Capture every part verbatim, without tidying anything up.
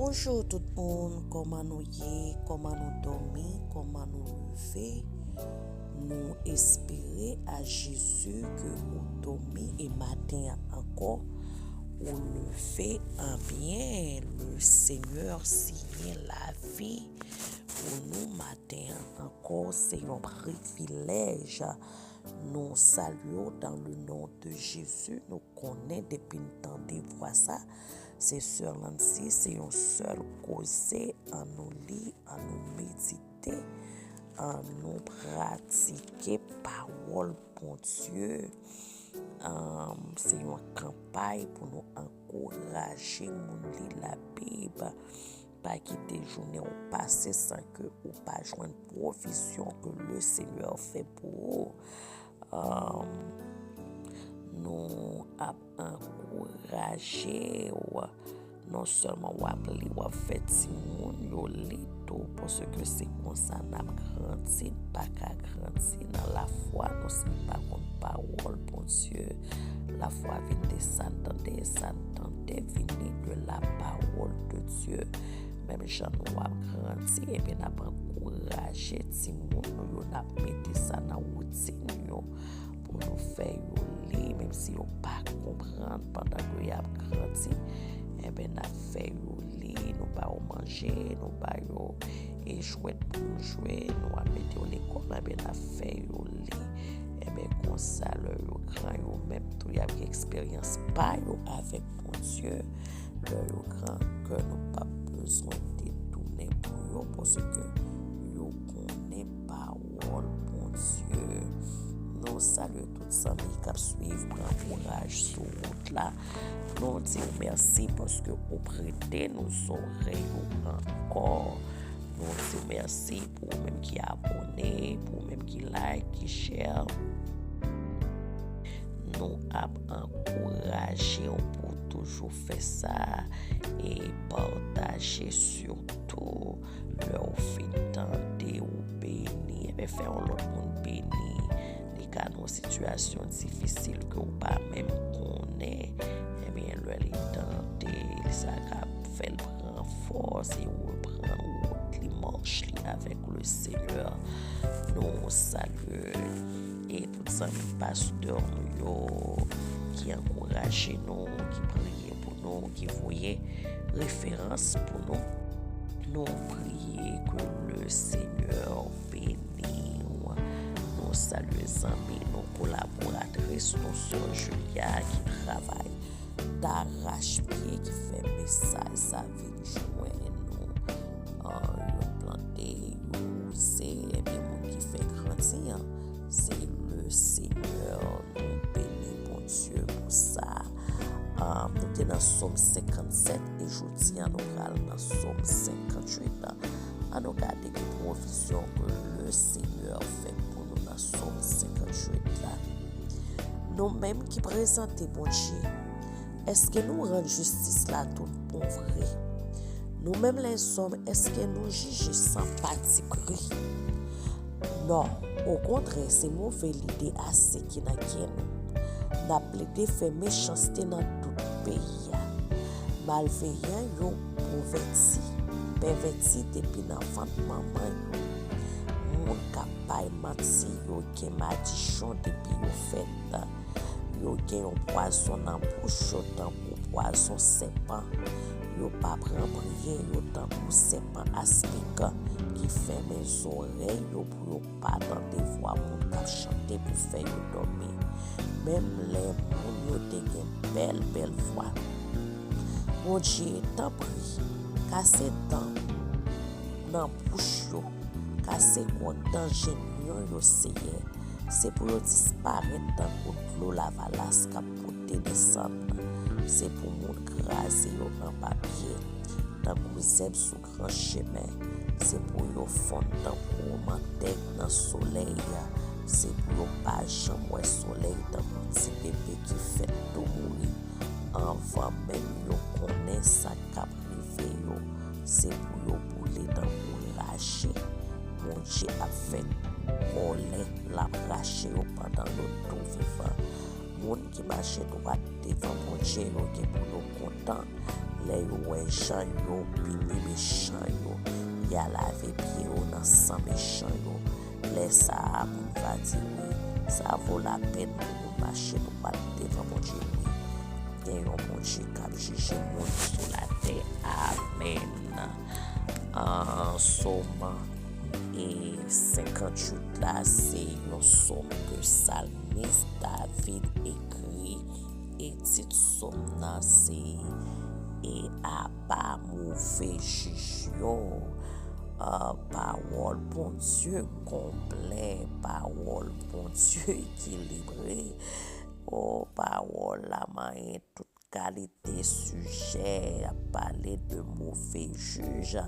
Bonjou tout moun, kòman nou ye? Kòman nou dòmi? Kòman nou leve? Nou espere a Jezi ke ou dòmi e maten an ankò ou leve an byen. Le Seigneur siyen lavi pou nou maten an ankò. Se yon privilèj. Nou salye w dans le nom de Jésus. Nou konnen depi n tande vwa sa, se sè Lancy, se yon sèl koze. Ann nou li, ann nou medite, ann nou pratike pawòl Bondye. Ahn, se yon kanpay pou nou ankouraje moun li Labib. Pa kite jounen w pase san ke ou pa jwenn pwovizyon ke le Senyè fè pou ou. Ahn, nou ap ankouraje w. Non sèlman w ap li, w ap fè timoun yo li tou, paske se konsa n ap grandi, n pa ka grandi nan lafwa nou si n pa konn pawòl Bondye. Lafwa vin de sa n tande, sa n tande vini de la parole de Dieu. Menm jan nou ap grandi, ebyen n ap ankouraje timoun nou yo, n ap mete sa nan woutin yo pou nou fè yo li, menm si yo pa konprann pandan ke y ap grandi, enben n ap fè yo li, nou ba yo manje, nou ba yo e jwèt pou yo jwe, nou ap mete yo lekòl, enben n ap fè yo li. Enben konsa lè yo gran yo menm tou y ap gen eksperyans pa yo avèk Bondye. Lè yo gran, kè nou p ap bezwen detounen pou yo, paske yo konnen pawòl Bondye. Nou salye tout zanmi k ap swiv, pran kouraj sou wout la. Nou di w mèsi paske ou prete nou zòrèy ou ankò. Nou di w mèsi pou ou menm ki abòne, pou ou menm ki like, ki share. Nou ap ankouraje w pou w toujou fè sa e pataje sitou. Lè w fin tande, ou beni, enben fè yon lòt moun beni. Li ka nan yon sitiyasyon difisil ke w pa menm konnen. Enben lè li tande, sa ka fè l pran fòs e reprann wout li, mach li avèk le Senyè. Nou salye e tout zanmi pastè nou yo ki ankouraje nou, ki priye pou nou, ki voye referans pou nou. Nou priye ke le Senyè beni w. Nou salye zanmi nou, kolaboratris nou, sè Julia ki travay darachpye, ki fè mesaj sa vin jwenn nou. An, yo plante, yo wouze, ebyen moun ki fè grandi an, se le Senyè. Nou beni Bondye pou sa. An, nou te nan Sòm senkannsèt e jodi an nou pral nan Sòm senkantuit. An nou gade ki pwovizyon ke le Senyè fè pou nou nan Sòm senkantuit la. Nou menm ki prezante Bondye, èske nou rann jistis la tout bon vre? Nou menm lèzòm, èske nou jije san patipri? Non, okontrè, se move lide ase ki nan kè nou. N ap plede fè mechanste nan tout peyi a. Malveyan yo pèvèti, pèvèti depi nan vant manman yo. Moun k ap bay manti yo gen madichon depi yo fèt. Yo gen yon pwazon nan bouch yo tankou pwazon sèpan. Yo pa pran priyè yo tankou sèpan aspik ki fèmen zòrèy yo pou yo pa tande vwa moun k ap chante pou fè yo dòmi. Menm lè moun yo te gen bèl, bèl vwa. Bondye, tanpri, kase dan nan bouch yo, kase gwo dan jenyon yo, Seyè. Se pou yo disparèt tankou dlo lavalas k ap pote desann. Se pou moun kraze yo anba pye, tankou zèb sou gran chemen. Se pou yo fonn tankou mantèg nan solèy. Se pou yo pa janm wè solèy tankou ti bebe ki fèt tou mouri. Anvan menm yo konnen sa k ap rive yo, se pou yo boule tankou rache. Bondye ap fè kòlè, l ap rache yo pandan yo tou vivan. Moun ki mache dwat devan Bondye yo gen pou yo kontan lè yo wè jan yo pini mechan yo, y a lave pye yo nan san mechan yo. Lè sa a, moun va di, wi, sa vo lapèn pou nou mache, pou pale devan Bondye, wi. Gen yon Bondye k ap jije moun sou latè. Amèn. An, Sòm e senkanntuit la, se yon sòm ke salmis David ekri, e tit sòm nan se, e apa move jij yo. A, pawòl Bondye konplè, pawòl Bondye ekilibre. O, pawòl la manyen tout kalite sijè, ap pale de move jij.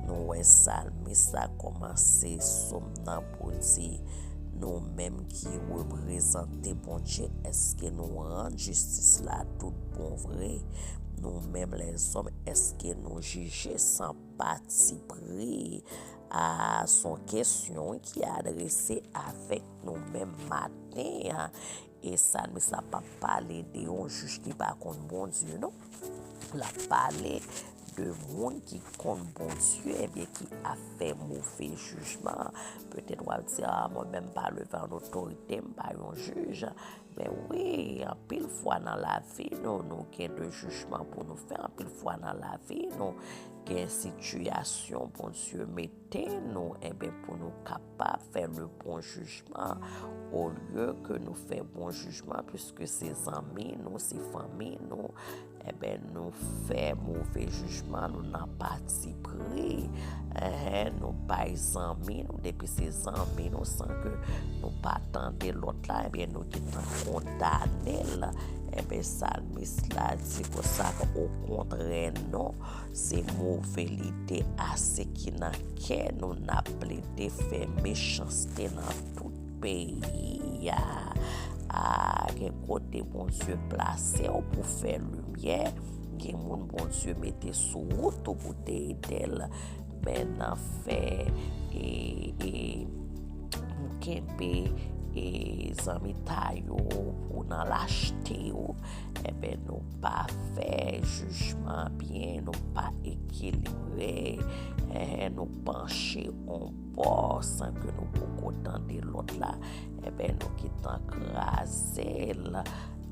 Nou wè salmis la kòmanse sòm nan pou di, nou menm ki reprezante Bondye, èske nou rann jistis la tout bon vre? Nou menm lèzòm, èske nou jije san patipri? A, se yon kesyon ki adrese avèk nou menm maten an. E salmis la p ap pale de yon jij ki pa konn Bondye, non. L ap pale de moun ki konn Bondye, ebyen, ki ap fè move jijman. Petèt w ap di, a, mwen menm pa leve an otorite, m pa yon jij. Men wi, anpil fwa nan lavi nou, nou gen de jijman pou nou fè. Anpil fwa nan lavi nou, gen sitiyasyon Bondye mete nou, enben, pou nou kapab fè le bon jijman. Olye ke nou fè bon jijman, piske se zanmi nou, se fanmi nou, enben, nou fè move jijman, nou nan patipri. Enhen, nou bay zanmi nou, depi se zanmi nou, san ke nou pa tande lòt la, enben, nou gentan kondane l. Enben, salmis la di konsa, okontrè, non, se move lide ase ki nan kè nou, n ap plede fè mechanste nan tout peyi a. A, gen kote Bondye plase w pou fè limyè, gen moun Bondye mete sou wout ou pou te ede l. Men nan fè, e, e, pou kenbe, e, zanmitay ou, pou nan lachte yo, enben, nou pa fè jijman byen, nou pa ekilibre, enhen, nou panche yon bò san ke nou poko tande lòt la, enben, nou gentan kraze l.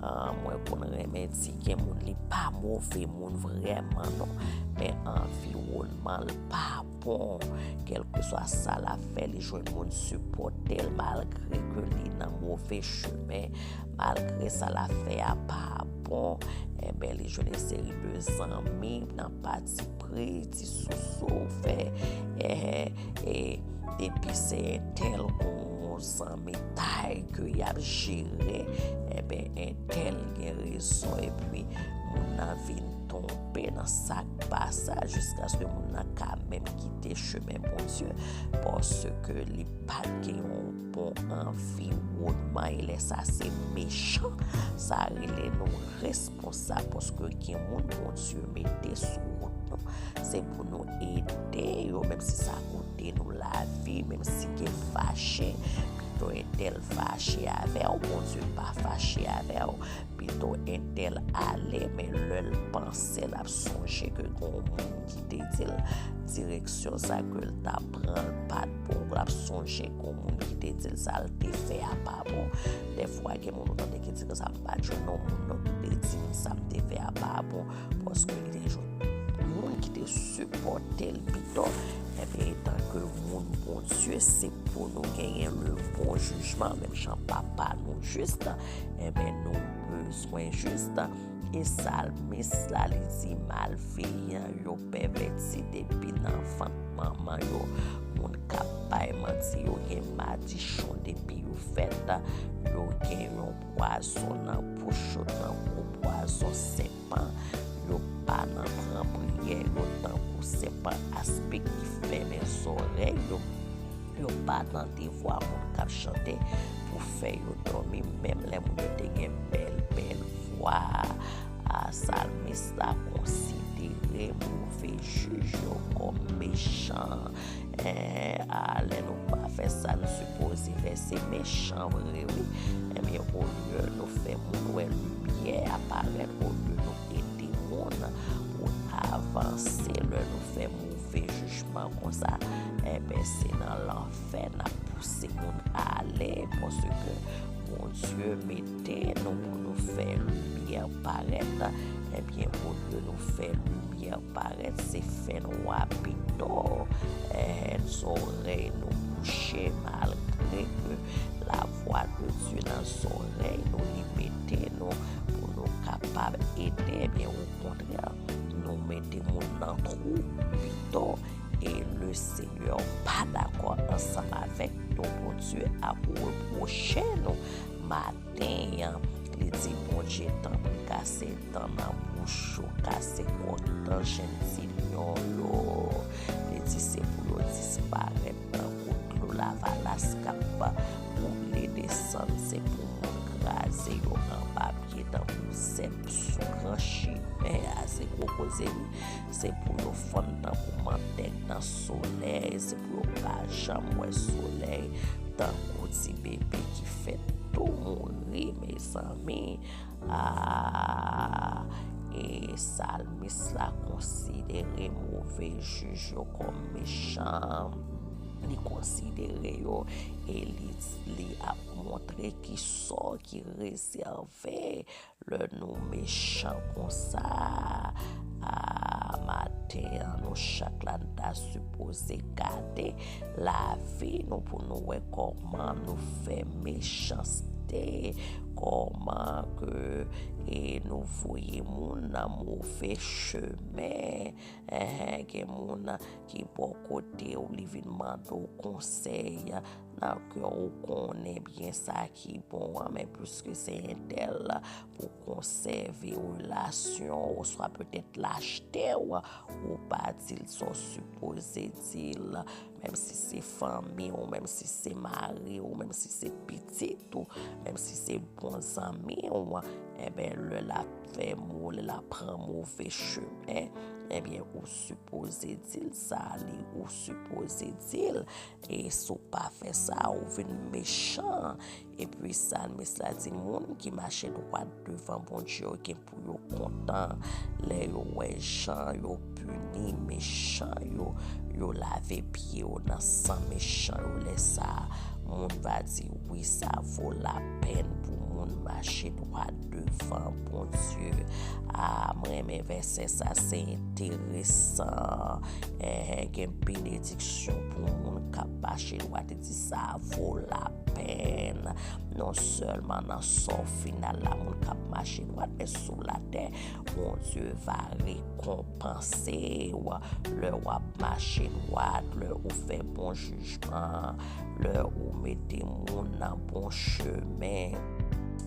A, mwen konn renmen di gen moun li pa move moun vrèman non, men anviwònman l pa bon. Kèlkeswa sa l ap fè, li jwenn moun sipòte l malgre ke li nan move chemen, malgre sa l ap fè a pa bon. Enben, li jwenn yon seri de zanmi nan patipri, ti sousou fè, e, e, depi se entèl gon zanmitay ke y ap jere, enben, entèl gen rezon, epi moun nan vin tonbe nan sa k pa sa, jiskaske moun nan ka menm kite chemen Bondye, paske li pa t gen yon bon anviwònman, e lè sa se mechan, sa rele nou responsab, paske gen moun Bondye mete sou wout nou, se pou nou ede yo, menm si sa koute nou lavi, menm si gen fache, pito entèl fache avè w, Bondye pa fache avè w, pito entèl ale, men lè l panse, l ap sonje ke gon moun ki te di l direksyon sa ke l t ap pran, l pa t bon, l ap sonje gon moun ki te di l sa l te fè a pa bon. Dèfwa, gen moun ou tande ki di konsa, m pa t jwenn yon moun non ki te di m sa m te fè a pa bon, paske li te jwenn moun ki te sipòte l pito. Enben, etanke moun Bondye, se pou nou genyen le bon jijman, menm jan Papa nou jis, enben, nou bezwen jis. E salmis la, li di, malveyan yo pèvèti depi nan vant manman yo. Moun k ap bay manti, yo gen madichon depi yo fèt. Yo gen yon pwazon nan bouch yo, tankou pwazon sèpan. Yo pa nan pran priyè yo, tankou sèpan aspik ki fèmen zòrèy yo. Yo pa tande vwa moun k ap chante pou fè yo dòmi, menm lè moun yo te gen bèl, bèl vwa. A, salmis la konsidere move jij yo kòm mechan. En, a, lè nou pa fè sa nou sipoze fè, se mechan vre, wi. Ebyen, olye nou fè moun wè limyè a parèt, olye nou ede moun pou av-, panse, lè nou fè move jijman konsa, enben, se nan lanfè n ap pouse moun ale, paske Bondye mete nou pou nou fè limyè parèt. Ebyen, olye nou fè limyè parèt, se fènwa pito. Èhè, zòrèy nou bouche, malgre ke lavwa de Dye nan zòrèy nou, li mete nou pou nou kapab ede. Ebyen, okontrè, nou mete moun nan twou pito. E le Senyè pa dakò ansanm avèk nou. Bondye ap repwoche nou maten an. Li di, Bondye, tanpri, kase dan nan bouch yo, kase kòk dan jèn ti lyon yo. Li di, se pou yo disparèt tankou dlo lavalas k ap boule desann. Se pou moun kraze yo anba pye tankou zèb sou gran chimen a. Se gwo koze wi. Se pou yo fann tankou mantèg nan solèy. Se pou yo pa janm wè solèy, tankou ti bebe ki fèt tou mouri, mezanmi. A, e salmis la konsidere move jij yo kòm mechan. Li konsidere yo e li, li ap montre ki sò ki rezève lè nou mechan konsa. A, maten an, nou chak la, n ta sipoze gade lavi nou pou nou wè kòman nou fè mechanste, kòman ke, e, nou voye moun nan move chemen. Enhen, gen moun ki bò kote w, li vin mande w konsèy. Nan kè w, ou konnen byen sa ki bon an, men piske se entèl pou konsève relasyon, oswa petèt l achte w, ou pa di l sa w sipoze di l. Menm si se fanmi w, menm si se mari w, menm si se pitit ou, menm si se bon zanmi w, enben, lè l ap fè mo, lè l ap pran move chemen, enben, ou sipoze di l sa, li, ou sipoze di l. E si w pa fè sa, ou vin mechan. Epi salmis la di, moun ki mache dwat devan Bondye yo gen pou yo kontan lè yo wè jan yo pini mechan yo, yo lave pye yo nan san mechan yo. Lè sa a, moun va di, wi, sa vo lapèn pou moun mache dwat devan Bondye. A, m renmen vèsè sa, se enteresan. Enhen, gen benediksyon pou moun k ap mache dwat. Li di sa vo lapèn. Non sèlman nan sò final la, moun k ap mache dwat, men sou latè, Bondye va rekonpanse w lè w ap mache dwat, lè ou fè bon jijman, lè ou mete moun nan bon chemen.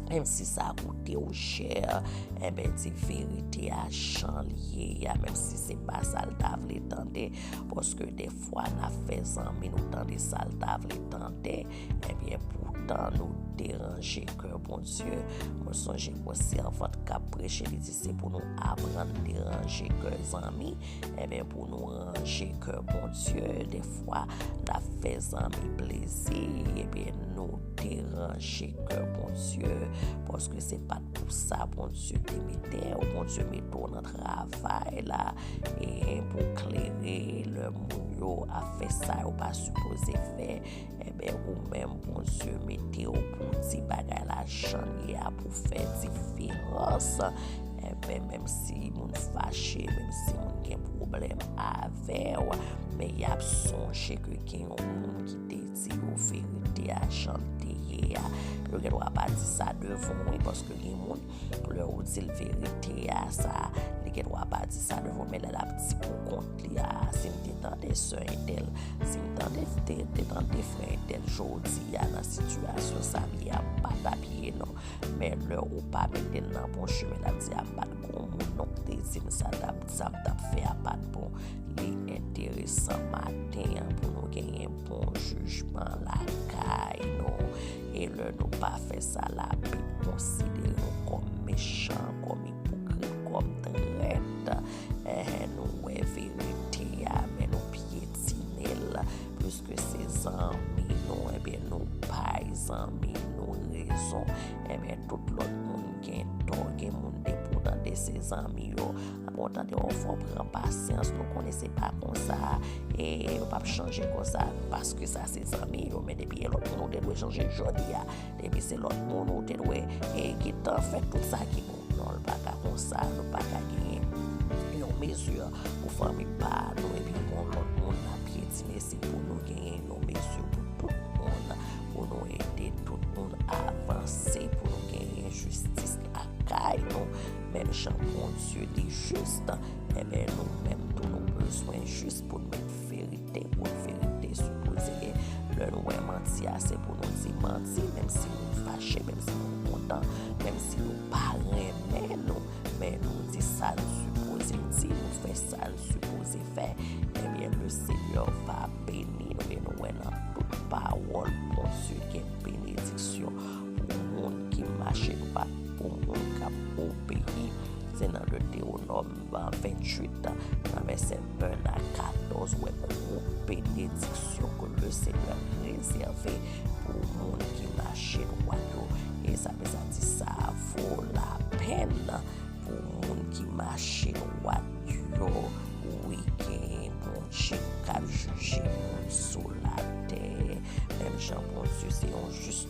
Menm si sa koute w chè, enben, di verite a jan l ye a, menm si se pa sa l ta vle tande, paske defwa n ap fè zanmi nou tande sa l ta vle tande, ebyen, poutan nou deranje kè Bondye. Mwen sonje gon sèvant k ap preche, li di se pou nou aprann deranje kè zanmi, ebyen, pou nou ranje kè Bondye. Defwa, n ap fè zanmi plezi, ebyen, nou deranje kè Bondye, paske se pa t pou sa Bondye te mete w. Bondye mete w nan travay la, e pou klere lè moun yo ap fè sa yo pa sipoze fè. Enben, ou menm, Bondye mete w pou di bagay la jan l ye a, pou fè diferans. Enben, menm si moun fache, menm si moun gen pwoblèm avè w, men y ap sonje ke gen yon moun ki te di yo verite a jan l te ye a. Yo gen dwa pa di sa devan w, wi, paske gen moun, lè ou di l verite a, sa, li gen dwa pa di sa devan w, men lè l ap di pou kont li a, si m te tande sè entèl, si m tande, te, te tande frè entèl jodi a nan sitiyasyon sa m ye a, m pa t ap ye non. Men lè ou pa mete l nan bon chemen, l ap di a, m pa t gon moun non k te di m sa, t ap, sa m t ap fè a pa t bon. Li enteresan maten an pou nou genyen bon jijman lakay nou. E lè nou pa fè sa, Labib konsidere nou kòm mechan, kòm ipokrit, kòm trèt. Enhen, nou wè verite a, men nou pyetine l. Piske se zanmi nou, enben, nou bay zanmi nou rezon. Enben, tout lòt moun gen tò, gen moun depandan de se zanmi yo. Bon, Tande, o, fò pran pasyans, nou konnen se pa konsa, e yo p ap chanje konsa, paske sa se zanmi yo, men depi e lòt moun, ou te dwe chanje jodi a. Depi se lòt moun, ou te dwe, e, gentan fè tout sa ki bon. Non, l pa ka konsa, nou pa ka genyen yon mezi pou fanmi pa nou, epi yon lòt moun ap pyetine, se pou nou genyen yon mezi pou tout moun, pou nou ede tout moun avanse, pou nou genyen jistis lakay nou, menm jan Bondye li jis, enben nou menm tou nou bezwen jis pou n met verite, pou verite sipoze gen. Lè nou wè manti a, se pou nou di manti, menm si moun fache, menm si moun kontan, menm si nou pa renmen nou, men nou di sa n sipoze di, nou fè sa n sipoze fè. Ebyen, le Senyè va beni nou, e nou wè nan tout pawòl Bondye gen benediksyon pou moun ki mache dwat, pou moun k ap obeyi. Se nan Detewonòm venntuit, nan vèsè en a katòz, ou wè gwo benediksyon ke le Senyè rezève pou moun ki mache dwat yo. E sa vle sa di sa vo lapenn pou moun ki mache dwat yo. Wi, gen Bondye k ap jije moun sou latè. Menm jan Bondye se yon jis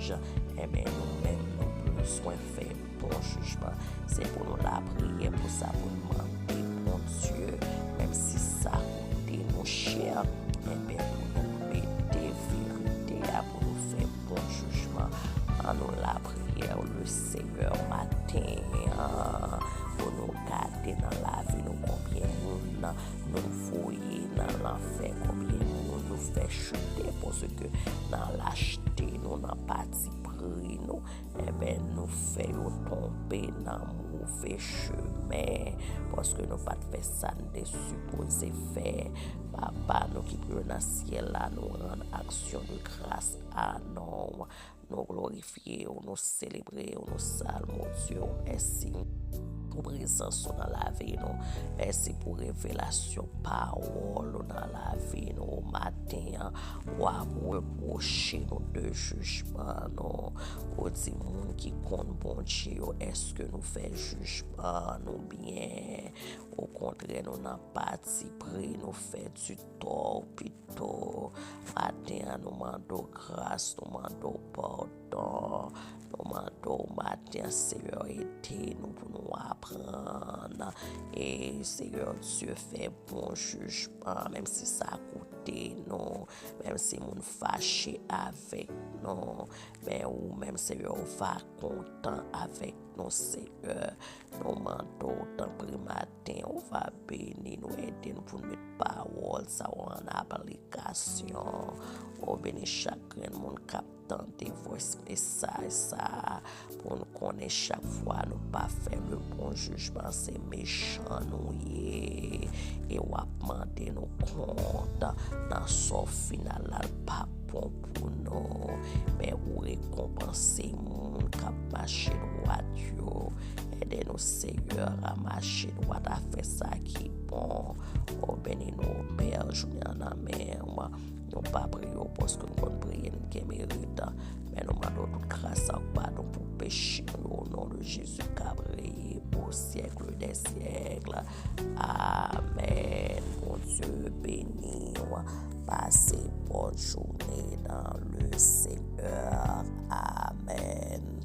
jij, enben nou menm nou bezwen fè bon jijman. Se pou nou lapriyè pou sa, pou nou mande Bondye, menm si sa koute nou chè, enben pou nou mete verite a, pou nou fè bon jijman. Ann nou lapriyè, le Senyè, maten an, pou nou gade nan lavi nou konbyen moun nou voye nan lanfè, konbyen moun nou fè chite, paske nan lachte nou, nan pati pri nou, enben, nou fè yo tonbe nan move chemen, paske nou pa t fè sa n te sipoze fè. Papa nou ki pi wo nan syèl la, nou rann aksyon de gras a non w. Nou glorifye w, nou selebre w, nou salwe w, Dye w. Mèsi pou prezans ou nan lavi nou. Mèsi pou revelasyon pawòl ou nan lavi nou. O maten an, w ap repwoche nou de jijman nou. Ou di moun ki konn Bondye yo, èske nou fè jijman nou byen? Okontrè, nou nan pati pri, nou fè di tò pito. Maten an, nou mande w gras, nou mande w padon. Nou mande w maten an, Senyè, ede nou pou nou aprann. E, Senyè Dye, fè bon jijman, menm si sa koute nou, menm si moun fache avèk nou. Men ou menm, Senyè, ou va kontan avèk nou, Senyè. Nou mande w, tanpri, maten, ou va beni nou, ede nou pou n met pawòl sa yo an aplikasyon. Ou beni chak grenn moun k ap tande voice message sa a, pou n konnen chak fwa nou pa fè le bon jijman, se mechan nou ye. E w ap mande nou kont nan sò final la, l pa bon pou nou. Men ou rekonpanse moun k ap mache dwat yo. Ede nou, Senyè, a mache dwat, a fè sa ki bon. O beni nou, Pè, jounen an nan men w. Nou pa priye w paske nou konn priye n gen merit, men nou mande w tout gras ak padon pou peche nou yo, o non de Jezi k ap reye o syèk dè syèk. Amèn. Bondye beni w. Pase bòn jounen nan le Senyè. Amèn.